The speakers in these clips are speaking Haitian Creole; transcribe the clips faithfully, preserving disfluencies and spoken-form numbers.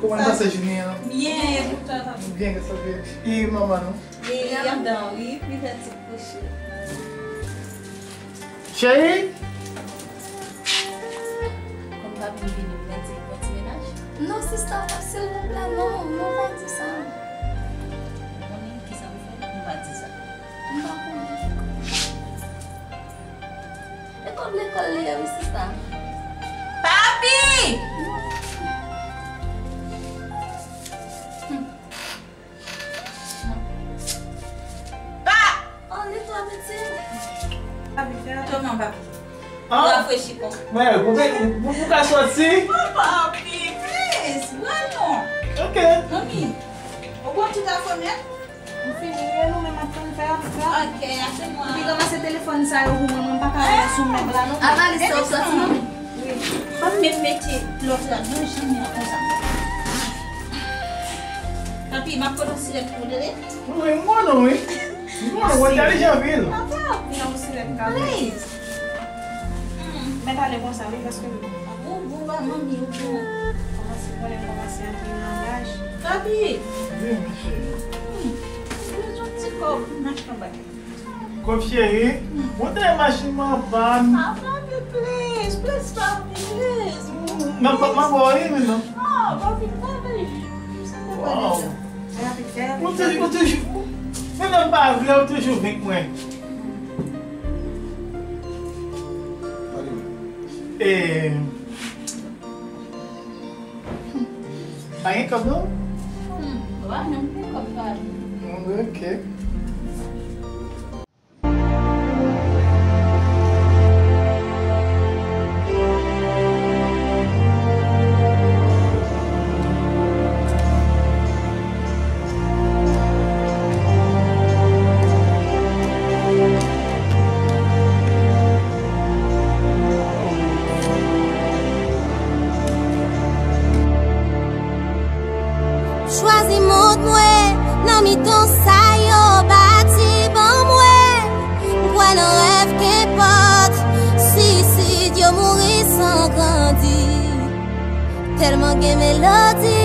Kòman pase jounen an? Byen, e pou twa, papi? Byen, sa byen. E manman nou? E y ap dan, wi, li fè ti kouche. Cheri? Kòm papi m vini, m mèt di l pran ti menaj? Non, sista, silvouplè, non, non, pa di sa. Ou konnen kisa m fè? M pa di sa. M pa konnen. E kòb lekòl li ye wi, sista. Papi! Pa! Oh, li twa piti. Papi, fè atouman, papi. Ah? Rafrechi kò. Mwen, pou, pou, pou ka soti? Oh, papi, please. Wè non. Ok. Manmi, ou bon tout afè m? M fini, e nou menm ap tann fè ap fè. Ok, ase mwa. Epi ranmase telefòn sa yo pou mwen, mwen m pa ka wè sou mèb la non. Avaliz sa w soti, manmi. Wi. Pa menm mete lòt la, non, janm konsa. Tanpri, m ap pote yon sirèt pou w tande. Wi, m konnen, wi. M konnen, w entèlijan anpil. Papa, yon sirèt ka vre. Please. Mm. Mèt ale konsa, wi, paske Ou bon ba manmi, ou bon. Kòmanse konnen kòmanse antre nan laj. Papi. Wi, monchè. Hmm. Ou bezwen ti kòb, m achte yon bagay. Kòb cheri, ou te machin mwen an pàn. Ah, papi, please, please, papi, please. Nan kòb mwen ba w wi, men non. Ah, papi, papi. Wow. Ou toujou, ou toujou, menm lè m pa vle, ou toujou vin k mwen. E, pa gen kòb non? Hmm, pa menm gen kòb pa. Ok. Chwazi mond mwen nan mitan sa yo bati ban mwen. M kwè nan rèv, kenpòt sisid yo mouri san grandi. Tèlman gen melodi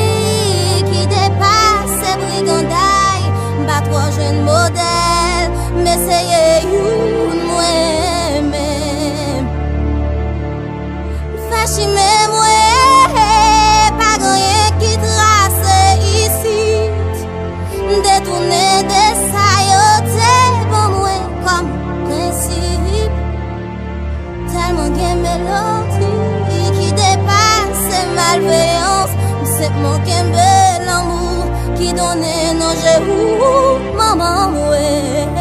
ki depase briganday, m pa twò jwenn modèl, m eseye youn mwen menm. M fè chimen mwen, pa gen anyen ki trase isit. M detounen de sa yo te ban mwen kòm prensip. Tèlman gen melodi ki depase malveyans, m senpman kenbe lanmou ki donnen nan je ou, manman mwen.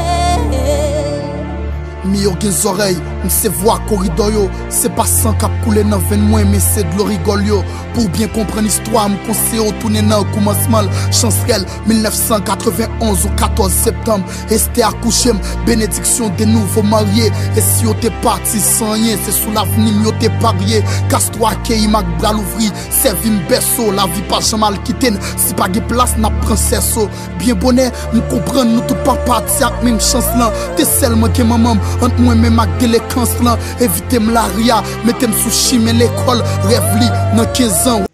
Mi yo gen zòrèy, m se vwa koridò yo, se pa san k ap koule nan venn mwen, men se dlo rigòl yo. Pou w byen konprann istwa, m konseye w tounen nan koumansman l, Chansrèl, mil nèf san katrevenn onz ou katòz septanm, Estè akouche m, benediksyon de nouvo marye. E si yo te pati san anyen, se sou lavni m yo te parye. Kastwo akeyi m ak bra louvri, sèvi m bèso, lavi pa janm al kite n. Si pa gen plas, n ap pran sèso. Byen bonè, m konprann nou tout pa pati ak menm chans lan. Te sèlman gen manman m ant mwen menm ak delekans lan. Evite m lari a, mete m sou chimen lekòl, rèv li nan kenz an.